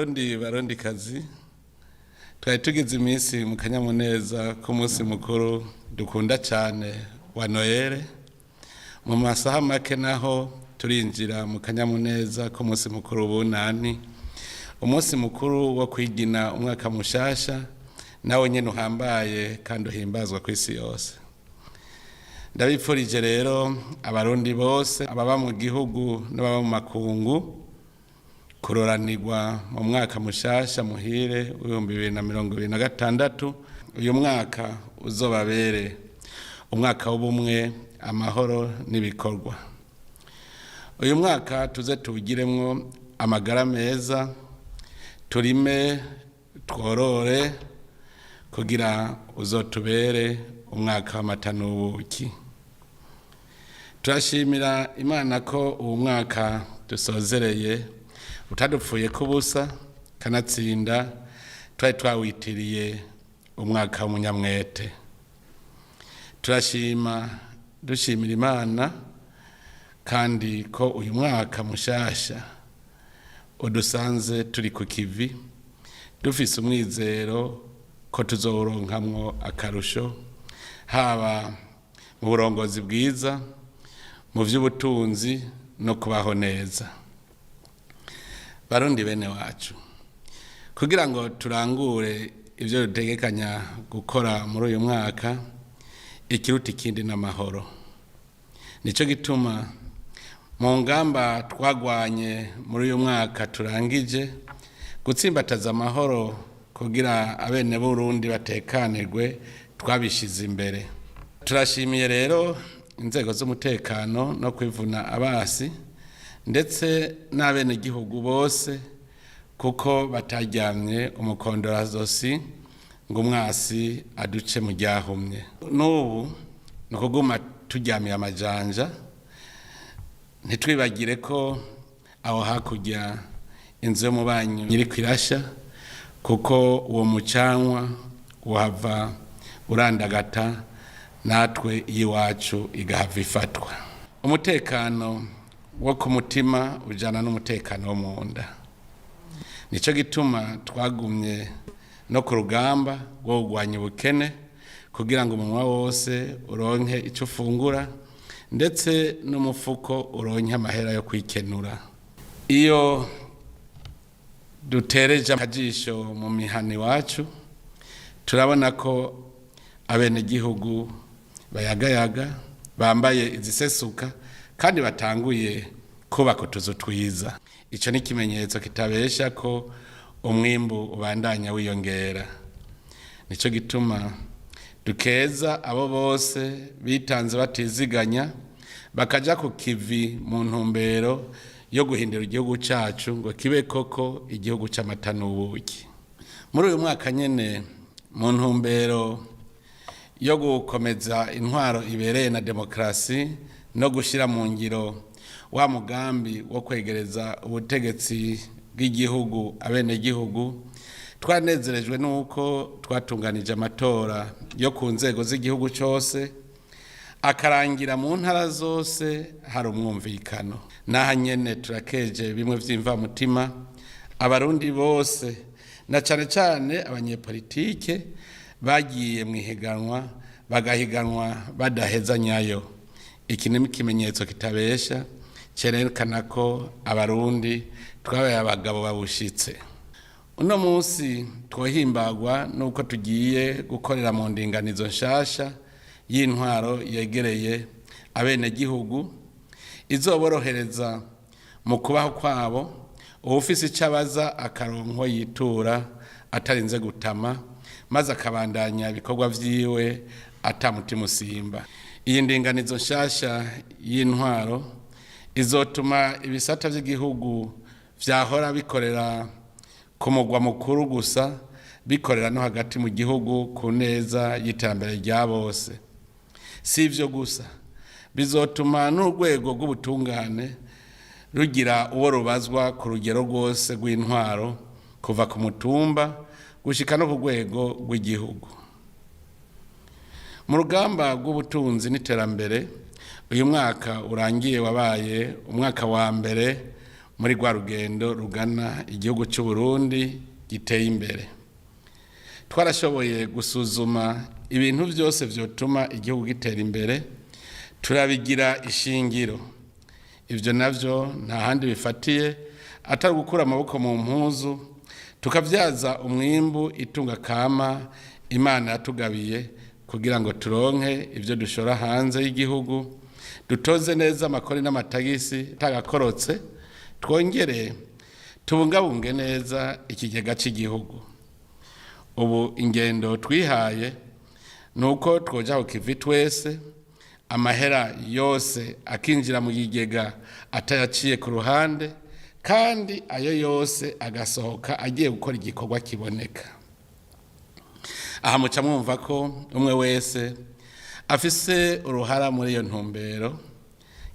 Barundi, barundi kazi, twari tugize iminsi mu kanyamuneza k'umunsi mukuru dukunda cyane wa Noël. Mu masaha make naho turinjira mu kanyamuneza k'umunsi mukuru w'Ubunani, umunsi mukuru wo kwigina umwaka mushasha, nawe nyene uhambaye kandi uhimbazwa ku isi yose. Ndabipfurije rero Abarundi bose, ababa mu gihugu n'ababa mu makungu, kuroranirwa mu mwaka mushasha muhire w'2026. Uyu mwaka uzobabere umwaka w'ubumwe, amahoro n'ibikorwa. Uyu mwaka tuze tuwugiremwo amagara meza, turime, tworore, kugira uzotubere umwaka w'amata n'ubuki. Turashimira Imana ko uwo mwaka dusozereye utadupfuye kubusa, kanatsinda twari twawitiriye umwaka w'umunyamwete. Turashima, dushimira Imana kandi ko uyu mwaka mushasha udusanze turi ku kivi, dufise umwizero ko tuzowuronkamwo akarusho, haba mu burongozi bwiza, mu by'ubutunzi no kubaho neza. Barundi bene wacu, kugira ngo turangure ibyo dutegekanya gukora muri uyu mwaka, ikiruta ikindi n'amahoro. Nicyo gituma mu ngamba twagwanye muri uyu mwaka turangije, gutsimbataza amahoro kugira abene Burundi batekanirwe twabishize imbere. Turashimiye rero inzego z'umutekano no kwivuna abasi, ndetse n'abenegihugu bose, kuko bataryamye umukondorazosi ngo umwasi aduce mu ryahumye. N'ubu ni ukuguma turyamiye amajanja, ntitwibagire ko aho hakurya inzu y'umubanyi iri kwirasha, kuko uwo mucanwa uhava urandagata, natwe iwacu igahava ifatwa. Umutekano wo ku mutima ujyana n'umutekano wo mu nda. Nicyo gituma twagumye no ku rugamba rwo kurwanya ubukene, kugira ngo umunwa wose uronke icyo ufungura, ndetse n'umufuko uronke amahera yo kwikenura. Iyo dutereje akajisho mu mihana iwacu, turabona ko abenegihugu bayagayaga, bambaye izisesuka, kandi batanguye kubaka utuzu twiza. Icyo ni ikimenyetso kitabesha ko umwimbu ubandanya wiyongera. Nicyo gituma dukeza abo bose bitanze batiziganya, bakaja ku kivi mu ntumbero yo guhindura igihugu cyacu ngo kibe koko igihugu cy'amata n'ubuki. Muri uyu mwaka nyine, mu ntumbero yo gukomeza intwaro ibereye na demokarasi no gushyira mu ngiro wa mugambi wo kwegereza ubutegetsi bw'igihugu abenegihugu, twanezerejwe n'uko twatunganije amatora yo ku nzego z'igihugu cyose, akarangira mu ntara zose hari umwumvikano. N'aha nyene turakeje bimwe vy'imvamutima Abarundi bose, na cane cane abanyepolitike bagiye mu ihiganwa, bagahiganwa badaheza nyayo. Iki ni ikimenyetso kitabesha cerekana ko Abarundi twabaye abagabo babushitse. Uno munsi twohimbagwa nuko tugiye gukorera mu ndinganizo nshasha y'intwaro yegereye abenegihugu, izoborohereza mu kubaho kwabo, uwufise icyo abaza akaronko yitura atarinze gutama, maze akabandanya ibikorwa vyiwe atamutima usimba. Iyi ndinganizo nshasha y'intwaro izotuma ibisata vy'igihugu vyahora bikorera ku mugwa mukuru gusa bikorera no hagati mu gihugu, ku neza y'iterambere rya bose. Si ivyo gusa, bizotuma n'urwego rw'ubutungane rugira uwo rubazwa ku rugero rwose rw'intwaro, kuva ku mutumba gushika no ku rwego rw'igihugu. Mu rugamba rw'ubutunzi n'iterambere, uyu mwaka urangiye wabaye umwaka wa mbere. Muri rwa rugendo rugana igihugu cy'u Burundi giteye imbere, twarashoboye gusuzuma ibintu byose byotuma igihugu gitera imbere, turabigira ishingiro. Ibyo navyo nta handi bifatiye atari gukura amaboko mu mpuzu, tukabyaza umwimbu itunga kama Imana yatugabiye, kugira ngo turonke ibyo dushora hanze y'igihugu, dutoze neza amakori n'amatagisi atagakorotse, twongere tubungabunge neza ikigega cy'igihugu. Ubu ingendo twihaye ni uko twoja ku kivi twese, amahera yose akinjira mu kigega atayaciye ku ruhande, kandi ayo yose agasohoka agiye gukora igikorwa kiboneka. Aha muca mwumva ko umwe wese afise uruhara muri iyo ntumbero,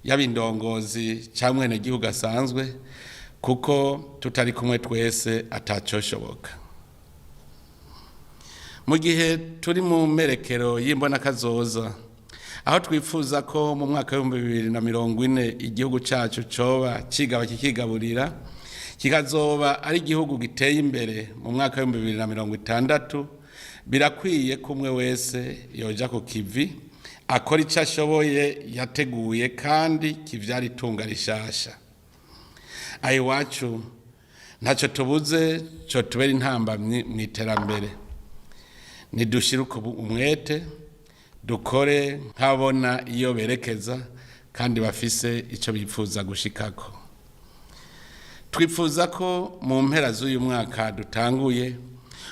yaba indongozi cyangwa umwenegihugu asanzwe, kuko tutari kumwe twese atacoshoboka. Mu gihe turi mu merekero y'imbonakazoza, aho twifuza ko mu mwaka w'2040 igihugu cyacu coba kigaba kikigaburira, kikazoba ari igihugu giteye imbere mu mwaka w'2060, birakwiye ko umwe wese yoja ku kivi, akora icyo ashoboye yateguye kandi kivyara itunga rishasha. Aho iwacu ntacyo tubuze cyo tubera intambamyi mu iterambere. Nidushire umwete, dukore nk'abona iyo berekeza kandi bafise icyo bifuza gushikako. Twifuza ko mu mpera z'uyu mwaka dutanguye,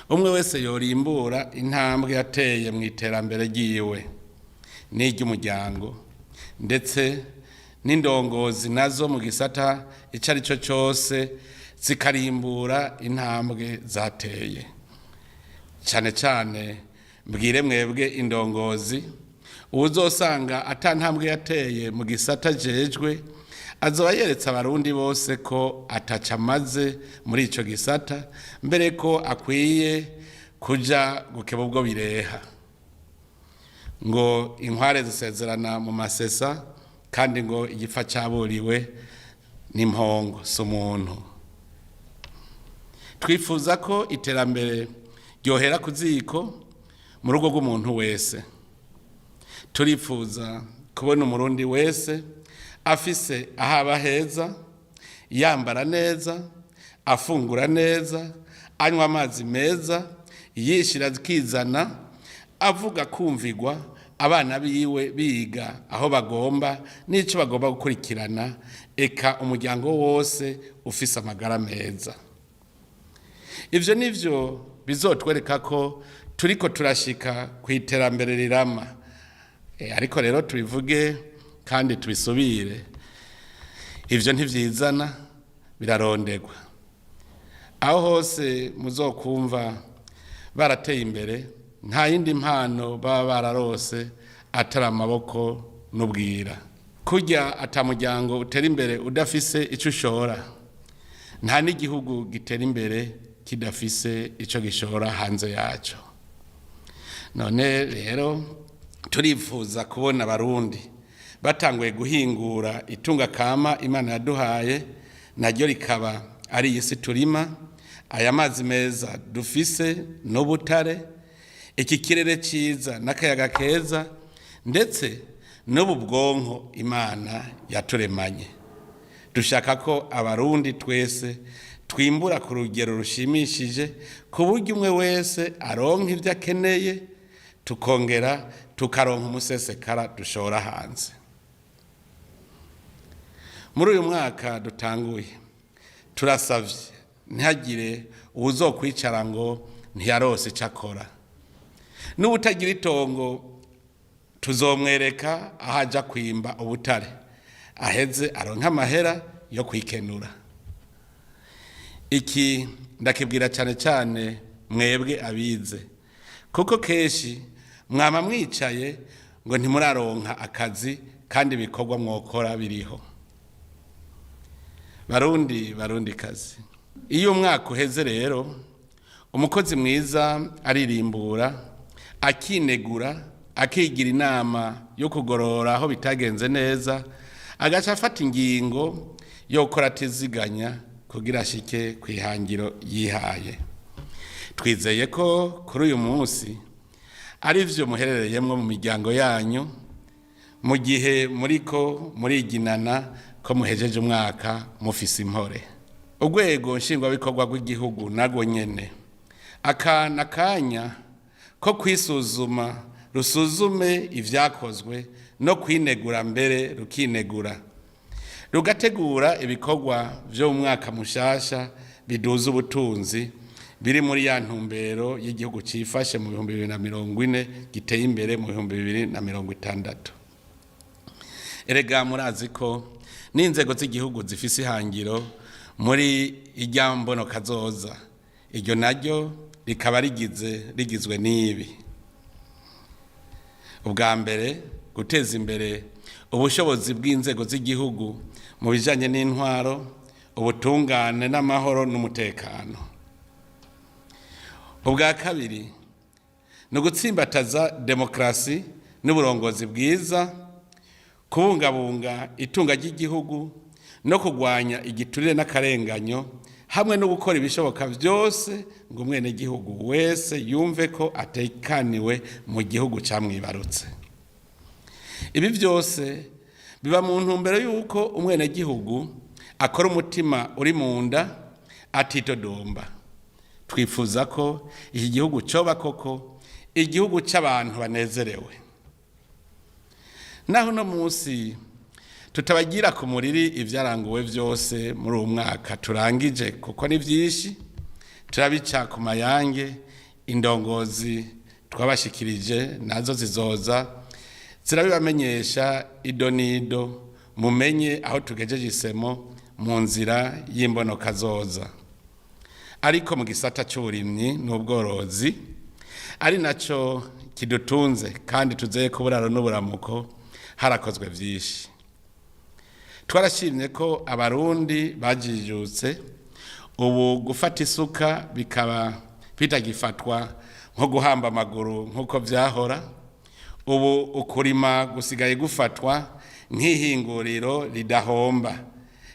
umwe wese yorimbura intambwe yateye mu iterambere ryiwe n'iry'umuryango, ndetse n'indongozi nazo mu gisata icyo ari cyo cyose zikarimbura intambwe zateye. Cyane cyane mbwire mwebwe indongozi, uwuzosanga ata ntambwe yateye mu gisata jejwe, azoba yeretse Abarundi bose ko ataca amaze muri ico gisata, mbere ko akwiye kuja gukeba ubwo bireha. Ngo inkware zisezerana mu masesa, kandi ngo igipfa caburiwe n'impongo si umuntu. Twifuza ko iterambere ryohera ku ziko mu rugo rw'umuntu wese. Turifuza kubona Umurundi wese afise aho aba heza, yambara neza, afungura neza, anywa amazi meza, yishira akizana, avuga kumvigwa, abana biwe biga aho bagomba n'icyo bagomba gukurikirana, eka umuryango wose ufise amagara meza. Ivyo nivyo bizotwereka ko turiko turashika ku iterambere rirama. Ariko rero tubivuge kandi tubisubire, ivyo ntivyizana, birarondegwa. Aho hose muzokumva barateye imbere, nta yindi mpano baba bararose atari amaboko n'ubwira. Kurya ata muryango utera imbere udafise ico ushora, nta n'igihugu gitera imbere kidafise ico gishora hanze yaco. None rero turifuza kubona Abarundi batanguye guhingura itunga kama Imana yaduhaye, naryo rikaba ari iyi si turima, aya mazi meza dufise n'ubutare, iki kirere ciza n'akayaga keza, ndetse n'ubu bwonko Imana yaturemanye. Dushaka ko Abarundi twese twimbura ku rugero rushimishije, ku buryo umwe wese aronka ibyo akeneye, tukongera tukaronka umusesekara dushora hanze. Muri uyu mwaka dutanguye, turasavye ntihagire uwuzokwicara ngo ntiyarose icyo akora. N'ubutagira itongo tuzomwereka aho aja kwimba ubutare, aheze aronka amahera yo kwikenura. Iki ndakibwira cyane cyane mwebwe abize, kuko kenshi mwama mwicaye ngo ntimuraronka akazi kandi ibikorwa mwokora biriho. Barundi, Barundi kazi, iyo umwaka uheze rero, umukozi mwiza aririmbura, akinegura, akigira inama yo kugorora aho bitagenze neza. Agaca afata ingingo yo gukora atiziganya kugira ashike ku ihangiro yihaye. Twizeye ko kuri uyu munsi ari byo muherereyemo mu miryango yanyu, mu gihe muriko muriginana ko muhejeje umwaka mufise impore. Urwego nshingwabikorwa rw'igihugu narwo nyene aka n'akanya ko kwisuzuma, rusuzume ibyakozwe no kwinegura, mbere rukinegura, rugategura ibikorwa byo mu mwaka mushasha biduza ubutunzi, biri muri ya ntumbero y'igihugu cifashe mu 2040, giteye imbere mu 2060. Erega murazi ko n'inzego z'igihugu zifise ihangiro muri irya mbono kazoza, iryo naryo rikaba rigizwe n'ibi: ubwa mbere, guteza imbere ubushobozi bw'inzego z'igihugu mu bijanye n'intwaro, ubutungane n'amahoro n'umutekano; ubwa kabiri, ni ugutsimbataza demokarasi n'uburongozi bwiza, kubungabunga itunga ry'igihugu no kurwanya igiturire n'akarenganyo, hamwe no gukora ibishoboka byose ngo umwenegihugu wese yumve ko atekaniwe mu gihugu cyamwibarutse. Ibi byose biba mu ntumbero y'uko umwenegihugu akora umutima uri mu nda, atitodomba. Twifuza ko iki gihugu cyoba koko igihugu cy'abantu banezerewe. Naho uno munsi tutabagira ku muriri ibyaranguwe byose muri uwo mwaka turangije, kuko ni byinshi, turabica ku mayange. Indongozi twabashikirije nazo zizoza zirabibamenyesha ido n'ido, mumenye aho tugejeje isemo mu nzira y'imbonokazoza. Ariko mu gisata cy'uburimyi n'ubworozi, ari nacyo kidutunze kandi tuzeye ko buraro n'uburamuko, harakozwe byinshi. Twarashimye ko Abarundi bajijutse, ubu gufata isuka bikaba bitagifatwa nko guhamba amaguru nk'uko byahora. Ubu ukurima gusigaye gufatwa nk'ihinguriro ridahomba,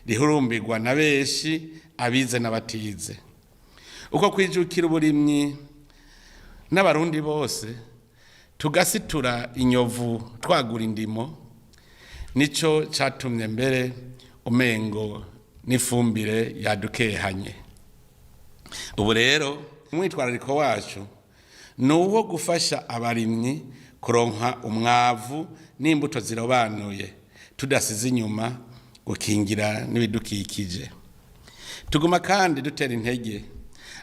rihurumbirwa na benshi, abize n'abatize. Uko kwijukira uburimyi n'Abarundi bose tugasitura inyovu, twagura indimo, nico catumye mbere umengo n'ifumbire yadukehanye. Ubu rero umwitwarariko wacu ni uwo gufasha abarimyi kuronka umwavu n'imbuto zirobanuye, tudasize inyuma gukingira n'ibidukikije. Tuguma kandi dutera intege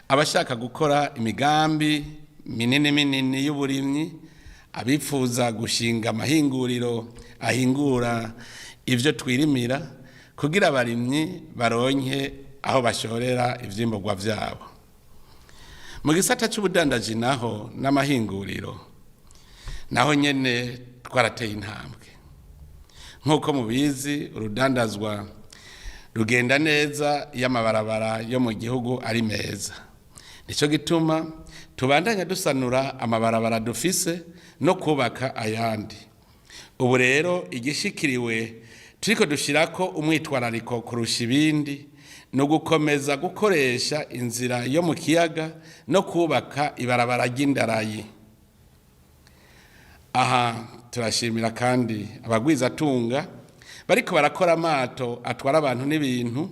abashaka gukora imigambi minini minini y'uburimyi, abifuza gushinga amahinguriro ahingura ibyo twirimira, kugira abarimyi baronke aho bashorera ivyimburwa vyabo. Mu gisata c'ubudandaji naho n'amahinguriro, naho nyene twarateye intambwe. Nk'uko mubizi, urudandazwa rugenda neza iyo amabarabara yo mu gihugu ari meza. Nico gituma tubandanya dusanura amabarabara dufise no kubaka ayandi. Ubu rero igishikiriwe turiko dushirako umwitwarariko kurusha ibindi ni ugukomeza gukoresha inzira yo mu kiyaga no kubaka ibarabara ry'indarayi. Aha turashimira kandi abagwizatunga bariko barakora amato atwara abantu n'ibintu,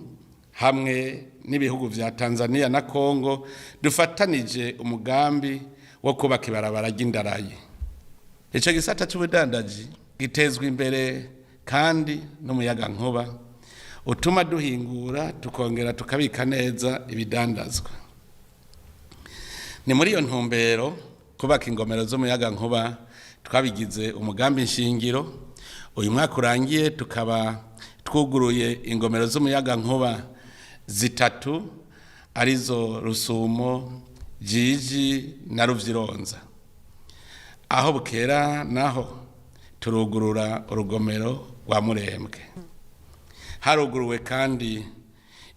hamwe n'ibihugu vya Tanzania na Congo dufatanije umugambi wo kubaka ibarabara ry'indarayi. Ico gisata c'ubudandaji gitezwa imbere kandi n'umuyaga nkuba utuma duhingura tukongera tukabika neza ibidandazwa. Ni muri iyo ntumbero kubaka ingomero z'umuyaga nkuba twabigize umugambi nshingiro. Uyu mwaka urangiye tukaba twuguruye ingomero z'umuyaga nkuba zitatu, arizo Rusumo, Jiji na Ruvyironza. Aho bukera naho turugurura urugomero rwa Murembwe. Haruguruwe kandi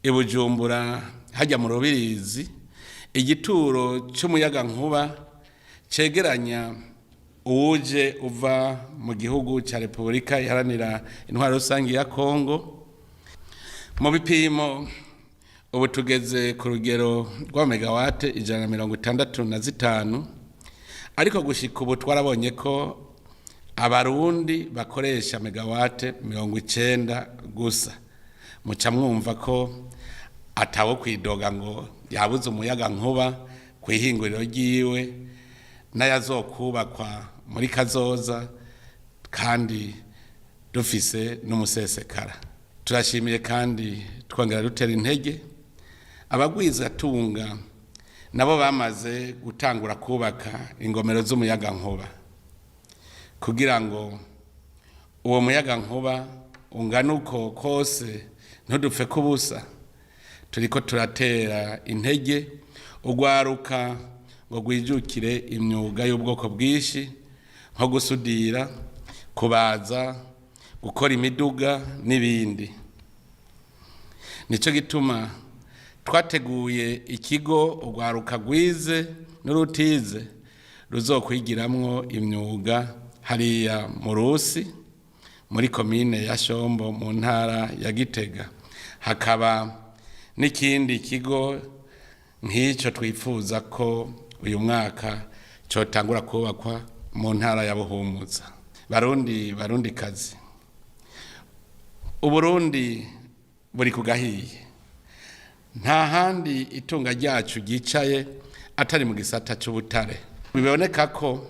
i Bujumbura hajya mu Rubirizi igituro c'umuyaga nkuba cegeranya Uwuje uva mu gihugu cya Repubulika Iharanira Intwaro Rusange ya Kongo. Mu bipimo, ubu tugeze ku rugero rwa megawate 165, ariko gushika ubu twarabonye ko Abarundi bakoresha megawate 90 gusa. Muca mwumva ko atawo kwidoga ngo yabuze umuyaga nkuba ku ihinguriro ryiwe n'ayazokubakwa muri kazoza, kandi dufise n'umusesekara. Turashimiye kandi twongera dutera intege abagwizatunga nabo bamaze gutangura kubaka ingomero z'umuyaga nkuba, kugira ngo uwo muyaga nkuba ungana uko kose ntudupfe kubusa. Turiko turatera intege ugwaruka ngo rwijukire imyuga y'ubwoko bwinshi, nko gusudira, kubaza, gukora imiduga n'ibindi. Nicyo gituma twateguye ikigo urwaruka rwize n'urutize ruzokwigiramwo imyuga hariya mu Rusi, muri komine ya Shombo, mu ntara ya Gitega. Hakaba n'ikindi kigo nk'icyo twifuza ko uyu mwaka cyotangura kubakwa mu ntara ya Buhumuza. Barundi, Barundi kazi, Uburundi buri ku gahiye. Nta handi itunga ryacu ryicaye atari mu gisata cy'ubutare. Biboneka ko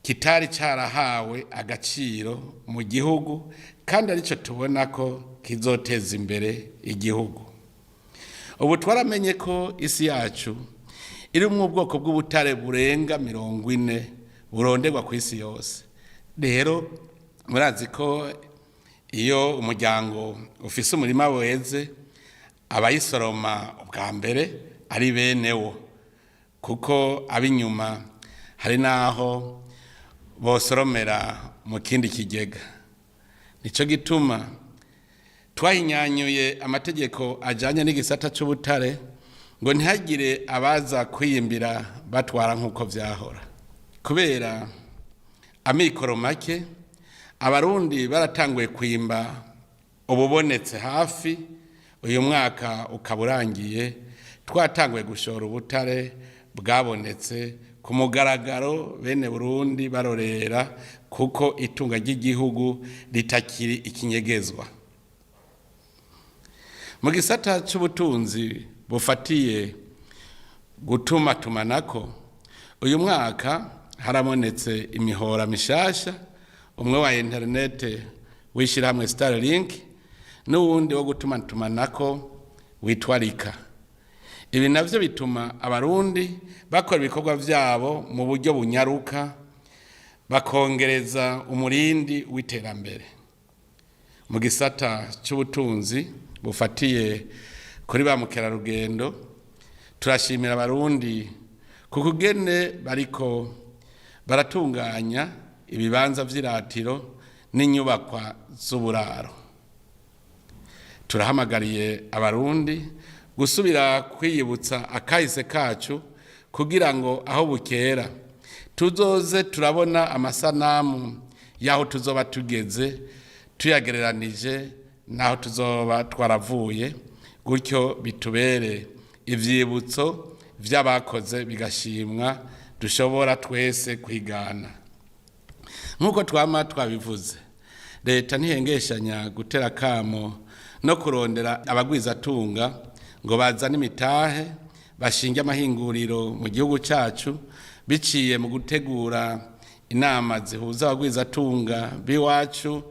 kitari cyarahawe agaciro mu gihugu, kandi aricyo tubona ko kizoteza imbere igihugu. Ubu twaramenye ko isi yacu iri mu bwoko bw'ubutare burenga 40 buronderwa ku isi yose. Rero murazi ko iyo umuryango ufise umurima weze, abayisoroma ubwa mbere ari bene wo, kuko ab'inyuma hari n'aho bosoromera mu kindi kigega. Nicyo gituma twahinyanyuye amategeko ajyanye n'igisata cy'ubutare, ngo ntihagire abaza kwiyimbira batwara nk'uko byahora. Kubera amikoro make, Abarundi baratanguye kwimba ububonetse hafi. Uyu mwaka ukaba urangiye twatanguye gushora ubutare bwabonetse ku mugaragaro, bene Burundi barorera, kuko itunga ry'igihugu ritakiri ikinyegezwa. Mu gisata cy'ubutunzi bufatiye gutuma tumanako, uyu mwaka harabonetse imihora mishasha, umwe wa interinete w'ishyirahamwe Starlink n'uwundi wo gutuma tumanako witwa Rika. Ibi navyo bituma Abarundi bakora ibikorwa vyabo mu buryo bunyaruka, bakongereza umurindi w'iterambere. Mu gisata cy'ubutunzi bufatiye kuri ba mukerarugendo, turashimira Abarundi ku kugene bariko baratunganya ibibanza vy'iratiro n'inyubakwa z'uburaro. Turahamagariye Abarundi gusubira kwiyibutsa akahise kacu, kugira ngo aho bukera tuzoze turabona amasanamu y'aho tuzoba tugeze, tuyagereranije n'aho tuzoba twaravuye, gutyo bitubere ivyibutso vy'abakoze bigashimwa, dushobora twese kwigana. Nk'uko twama twabivuze, leta ntihengeshanya gutera kamo no kurondera abagwizatunga ngo bazane imitahe, bashinge amahinguriro mu gihugu cyacu, biciye mu gutegura inama zihuza abagwizatunga b'iwacu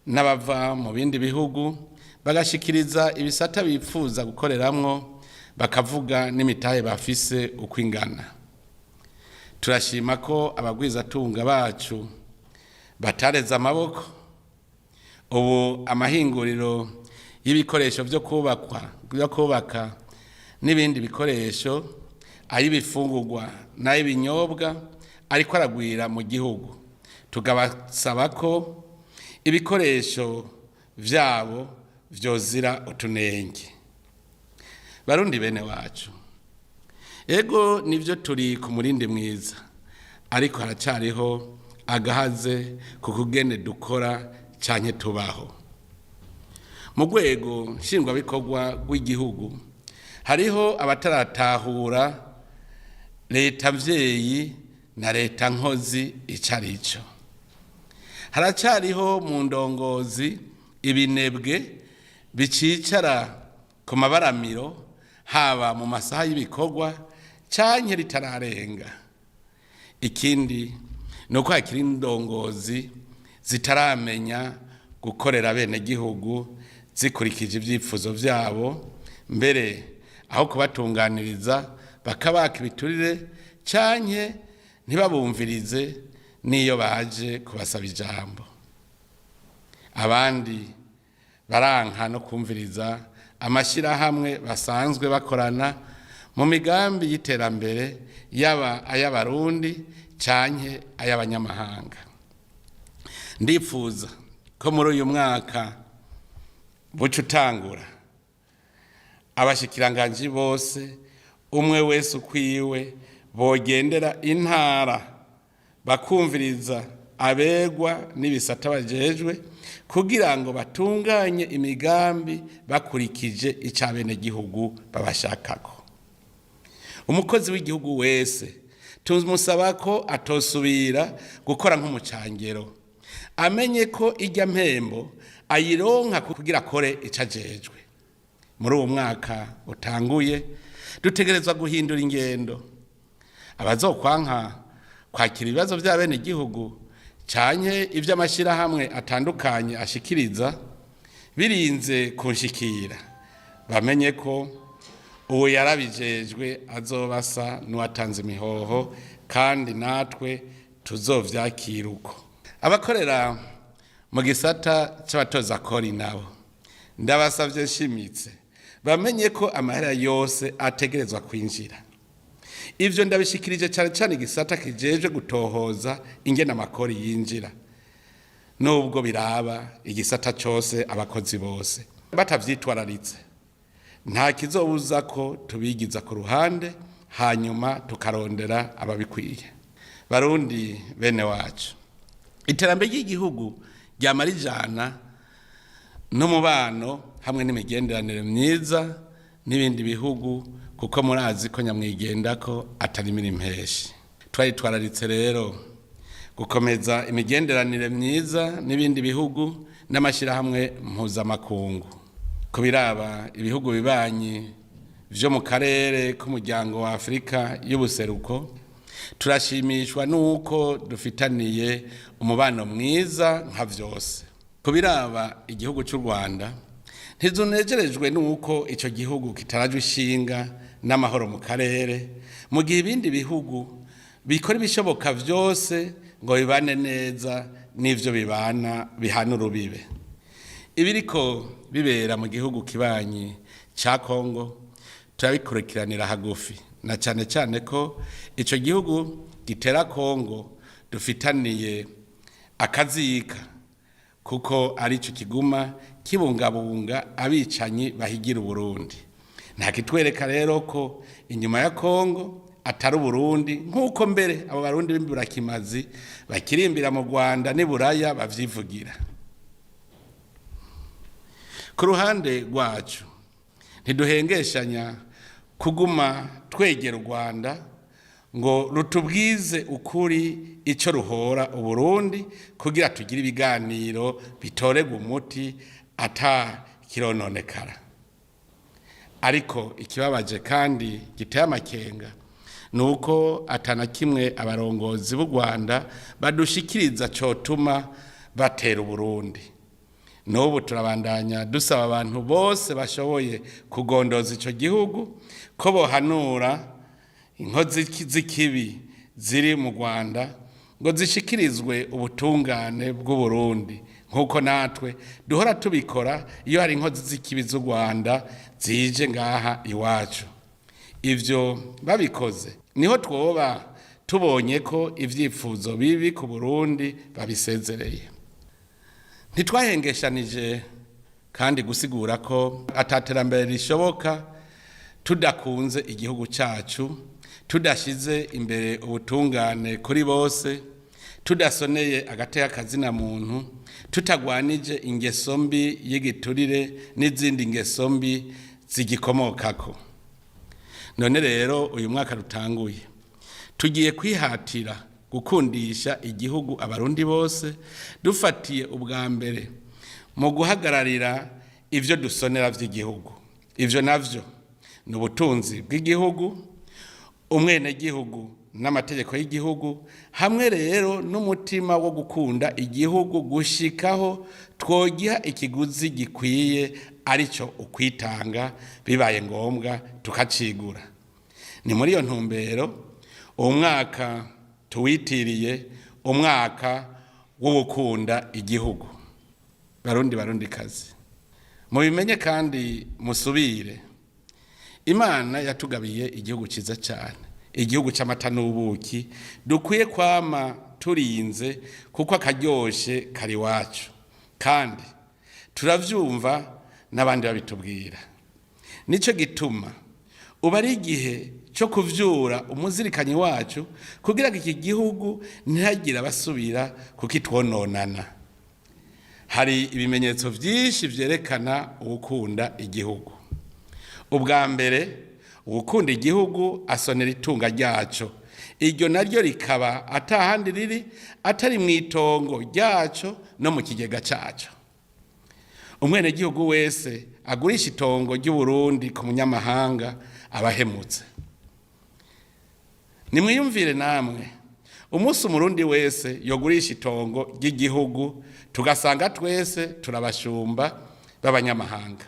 n'abava mu bindi bihugu, bagashikiriza ibisata bifuza gukoreramwo, bakavuga n'imitahe bafise uko ingana. Turashima ko abagwizatunga bacu batareze amaboko. Ubu amahinguriro y'ibikoresho byo kubakwa, byo kubaka n'ibindi bikoresho, ay'ibifungurwa n'ay'ibinyobwa ariko aragwira mu gihugu, tukabasaba ko ibikoresho vyabo vyozira utunenge. Barundi bene wacu, ego nivyo, turi ku murindi mwiza. Ariko haracariho agahaze ku kugene dukora canke tubaho. Mu rwego nshingwabikorwa rw'igihugu hariho abataratahura leta mvyeyi na leta nkozi ico arico. Haracariho mu ndongozi ibinebwe bicicara ku mabaramiro, haba mu masaha y'ibikorwa canke ritararenga. Ikindi ni uko hakiri indongozi zitaramenya gukorera abenegihugu zikurikije ivyifuzo vyabo, mbere aho kubatunganiriza bakabaka ibiturire canke ntibabumvirize n'iyo baje kubasaba ijambo. Abandi baranka no kumviriza amashyirahamwe basanzwe bakorana mu migambi y'iterambere, yaba ay'Abarundi canke ay'abanyamahanga. Ndifuza ko muri uyu mwaka buca utangura, abashikiranganji bose, umwe wese ukwiwe, bogendera intara bakumviriza abegwa n'ibisata bajejwe kugira ngo batunganye imigambi bakurikije ico abenegihugu babashakako. Umukozi w'igihugu wese tumusaba ko atosubira gukora nk'umucangero, amenye ko irya mpembo ayironka kugira akore ico ajejwe. Muri uwo mwaka utanguye dutegerezwa guhindura ingendo. Abazokwanka kwakira ibibazo vy'abenegihugu canke ivy'amashirahamwe atandukanye ashikiriza birinze kunshikira, bamenye ko uwo yarabijejwe azobasa n'uwatanze imihoho, kandi natwe tuzovyakira uko. Abakorera mu gisata c'abatoza kori nabo ndabasavye nshimitse bamenye ko amahera yose ategerezwa kwinjira. Ivyo ndabishikirije cane cane igisata kijejwe gutohoza ingene amakori yinjira, nubwo biraba igisata cose, abakozi bose. Batavyitwararitse, nta kizobuza ko tubigiza ku ruhande, hanyuma tukarondera ababikwiye. Barundi bene wacu, iterambere ry'igihugu ryama rijana n'umubano hamwe n'imigenderanire myiza n'ibindi bihugu, kuko murazi ko nyamwigenda ko atarimira impeshi. Twari twararitse rero gukomeza imigenderanire myiza n'ibindi bihugu n'amashyirahamwe mpuzamakungu. Ku biraba ibihugu bibanyi vyo mu karere k'umuryango wa Afurika y'ubuseruko, turashimishwa n'uko dufitaniye umubano mwiza nka vyose. Ku biraba igihugu c'u Rwanda, ntizunejerejwe n'uko ico gihugu kitarajwe ishinga n'amahoro mu karere, mu gihe ibindi bihugu bikora ibishoboka vyose ngo bibane neza n'ivyo bibana bihana urubibe. Ibiriko bibera mu gihugu kibanyi ca Kongo turabikurikiranira hagufi, na cane cane ko ico gihugu gitera Kongo dufitaniye akazika, kuko arico kiguma kibungabunga abicanyi bahigira Uburundi. Nta kitwereka rero ko inyuma ya Kongo atari Uburundi, nk'uko mbere abo Barundi b'imburakimazi bakirimbira mu Rwanda n'i Buraya bavyivugira. Ku ruhande rwacu ntiduhengeshanya kuguma twegera u Rwanda ngo rutubwize ukuri ico ruhora Uburundi, kugira tugire ibiganiro bitorerwa umuti ata kirononekara. Ariko ikibabaje kandi giteye amakenga ni uko atana kimwe abarongozi b'u Rwanda badushikiriza cotuma batera Uburundi. N'ubu turabandanya dusaba abantu bose bashoboye kugondoza ico gihugu ko bohanura inkozi z'ikibi ziri mu Rwanda ngo zishikirizwe ubutungane bw'Uburundi, nk'uko natwe duhora tubikora iyo hari inkozi z'ikibi z'u Rwanda zije ngaha iwacu. Ivyo babikoze niho twoba tubonye ko ivyifuzo bibi ku Burundi babisezereye. Ntitwahengeshanije kandi gusigura ko ataterambere rishoboka tudakunze igihugu cacu. Tudashize imbere ubutungane kuri bose, tudasoneye agateka kazina muntu, tutagwanije ingeso mbi y'igiturire n'izindi ngeso mbi zigikomokako. None rero uyu mwaka rutanguye, tugiye kwihatira gukundisha igihugu Abarundi bose, dufatiye ubwa mbere mu guhagararira ivyo dusonera vy'igihugu. Ivyo navyo ni ubutunzi bw'igihugu, umwenegihugu n'amategeko y'igihugu, hamwe rero n'umutima wo gukunda igihugu gushikaho twogiha ikiguzi gikwiye, aricyo ukwitanga, bibaye ngombwa tukacigura. Ni muri iyo ntumbero uwo mwaka tuwitiriye umwaka wo gukunda igihugu. Barundi, Barundi kazi, mubimenye kandi musubire, Imana yatugabiye igihugu cyiza cyane, igihugu cy'amata n'ubuki, dukwiye kwama turinze kuko akaryoshe kari iwacu, kandi turabyumva n'abandi babitubwira. Nicyo gituma ubu ari igihe cyo kuvyura umuzirikanyi wacu kugira ngo iki gihugu ntihagire abasubira kukitwononana. Hari ibimenyetso byinshi byerekana uwukunda igihugu. Ubwa mbere, uwukunda igihugu asonera itunga ryaco, iryo naryo rikaba atahandi riri atari mu itongo ryaco no mu kigega caco. Umwenegihugu wese agurisha itongo ry'Uburundi ku munyamahanga abahemutse. Nimwiyumvire namwe umunsi Umurundi wese yogurisha itongo ry'igihugu, tugasanga twese turabashumba b'abanyamahanga.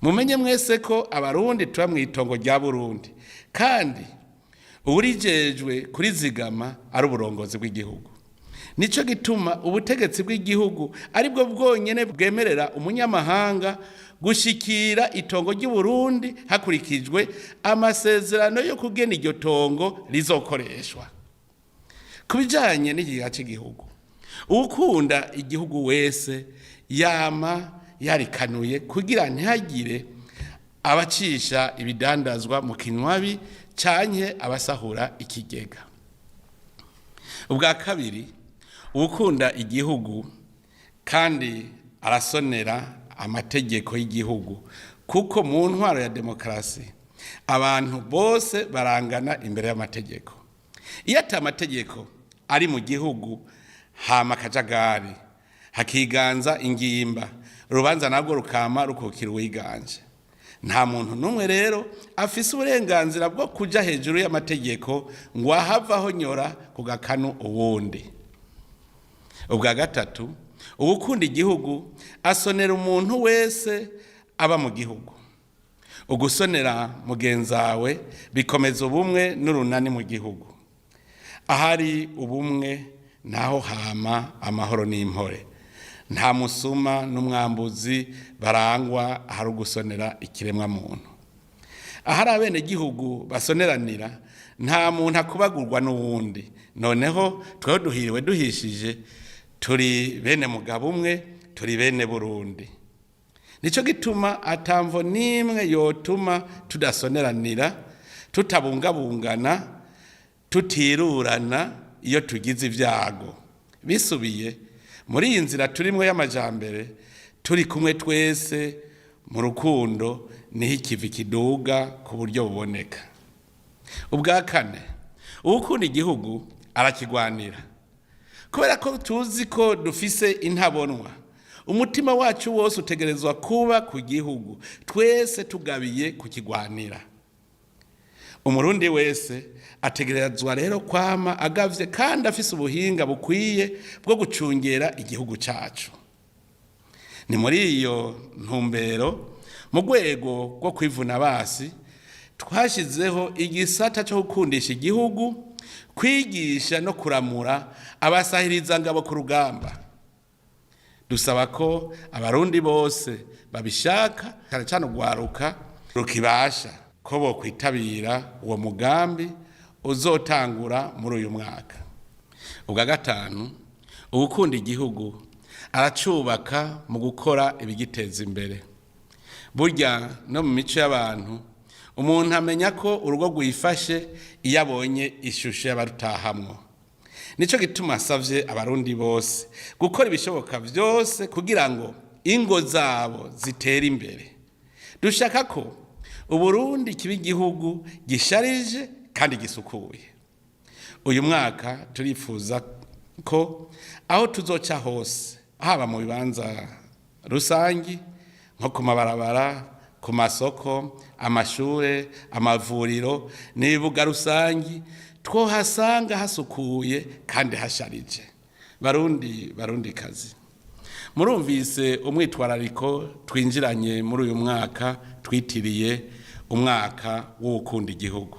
Mumenye mwese ko Abarundi tuba mu itongo rya Burundi, kandi uburijejwe kurizigama ari uburongozi bw'igihugu. Nico gituma ubutegetsi bw'igihugu aribwo bwonyene bwemerera umunyamahanga gushikira itongo ry'Uburundi hakurikijwe amasezerano yo kugena iryo tongo rizokoreshwa. Ku bijanye n'ikigega cy'igihugu, uwukunda igihugu wese yama yarikanuye kugira ntihagire abacisha ibidandazwa mu kinywabi canke abasahura ikigega. Ubwa kabiri, uwukunda igihugu kandi arasonera amategeko y'igihugu, kuko mu ntwaro ya demokarasi abantu bose barangana imbere y'amategeko. Iyo ata amategeko ari mu gihugu, hama akajagari, hakiganza ingimba, urubanza nabwo rukama rukukira uwiganje. Nta muntu n'umwe rero afise uburenganzira bwo kuja hejuru y'amategeko ngo ahavaho nyora ku gakanu uwundi. Ubwa gatatu, uwukunda igihugu asonera umuntu wese aba mu gihugu. Ugusonera mugenzawe bikomeza ubumwe n'urunani mu gihugu. Ahari ubumwe naho hama amahoro n'impore. Nta musuma n'umwambuzi barangwa ahari ugusonera ikiremwa muntu. Ahari abenegihugu basoneranira, nta muntu akubagurwa n'uwundi. Noneho tweho duhiriwe duhishije, turi bene mugabo umwe, turi bene Burundi. Nico gituma atamvo n'imwe yotuma tudasoneranira, tutabungabungana, tutirurana iyo tugize ibyago. Bisubiye muri iyi nzira turimwo y'amajambere, turi kumwe twese mu rukundo, niho ikivi kiduga ku buryo buboneka. Ubwa kane, uwukunda igihugu arakigwanira. Kubera ko tuzi ko dufise intabonwa, umutima wacu wose utegerezwa kuba ku gihugu, twese tugabiye kukigwanira. Umurundi wese ategerezwa rero kwama agavye kandi afise ubuhinga bukwiye bwo gucungera igihugu cacu. Ni muri iyo ntumbero, mu rwego rwo kwivuna basi, twashizeho igisata cyo gukundisha igihugu, kwigisha no kuramura abasahiriza ngabo ku rugamba. Dusaba ko Abarundi bose babishaka, cyane cyane urwaruka rukibasha, ko bokwitabira uwo mugambi uzotangura muri uyu mwaka. Ubwa gatanu, uwukunda igihugu aracubaka mu gukora ibigiteza imbere. Burya no mu mico y'abantu, Umuntu amenya ko urugo rwifashe iyo abonye ishusho y'abarutahamwo. Nico gituma nsavye Abarundi bose gukora ibishoboka vyose kugira ngo ingo zabo zitere imbere. Dushaka ko Uburundi kiba igihugu gisharije kandi gisukuye. Uyu mwaka turifuza ko aho tuzoca hose, haba mu bibanza rusangi nko ku mabarabara, ku masoko, amashure, amavuriro n'ibibuga rusangi, twohasanga hasukuye kandi hasharije. Barundi, Barundi kazi, murumvise umwitwarariko twinjiranye muri uyu mwaka twitiriye umwaka w'ukunda igihugu.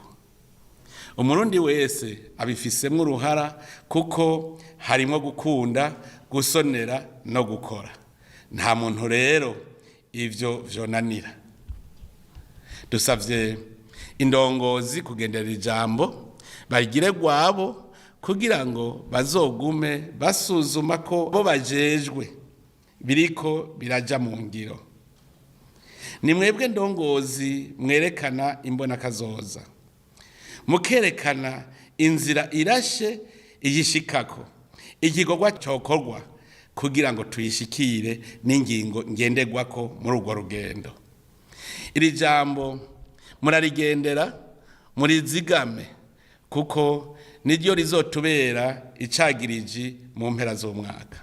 Umurundi wese abifisemwo uruhara, kuko harimwo gukunda, gusonera no gukora. Nta muntu rero ivyo vyonanira. Dusavye indongozi kugendera ijambo bagire rwabo, kugira ngo bazogume basuzuma ko bo bajejwe biriko biraja mu ngiro. Ni mwebwe ndongozi mwerekana imbonakazoza, mukerekana inzira irashe iyishikako, igikorwa cokorwa kugira ngo tuyishikire, n'ingingo ngenderwako muri urwo rugendo. Iri jambo murarigendera, murizigame, kuko niryo rizotubera icagiriji mu mpera z'umwaka.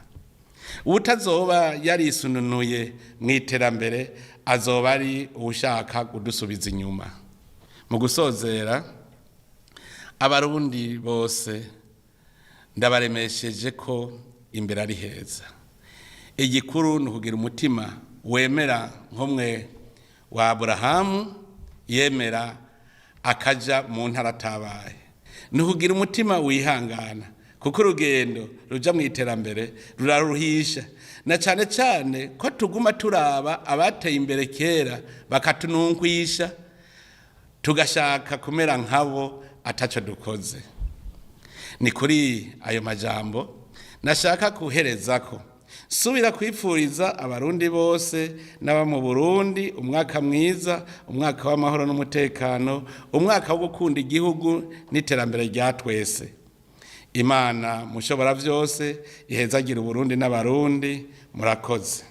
Utazoba yarisununuye mu iterambere azoba ari uwushaka kudusubiza inyuma. Mu gusozera, Abarundi bose ndabaremesheje ko imbere ari heza. Igikuru ni ukugira umutima wemera nk'umwe wa Aburahamu yemera akaja mu ntara atabaye, ni ukugira umutima wihangana, kuko urugendo ruja mu iterambere ruraruhisha, na cane cane ko tuguma turaba abateye imbere kera bakatunungwisha, tugashaka kumera nkabo ataco dukoze. Ni kuri ayo majambo nashaka kuherezako subira kwipfuriza Abarundi bose n'aba mu Burundi umwaka mwiza, umwaka w'amahoro n'umutekano, umwaka wo gukunda igihugu n'iterambere rya twese. Imana mushobora byose ihezagira Uburundi n'Abarundi. Murakoze.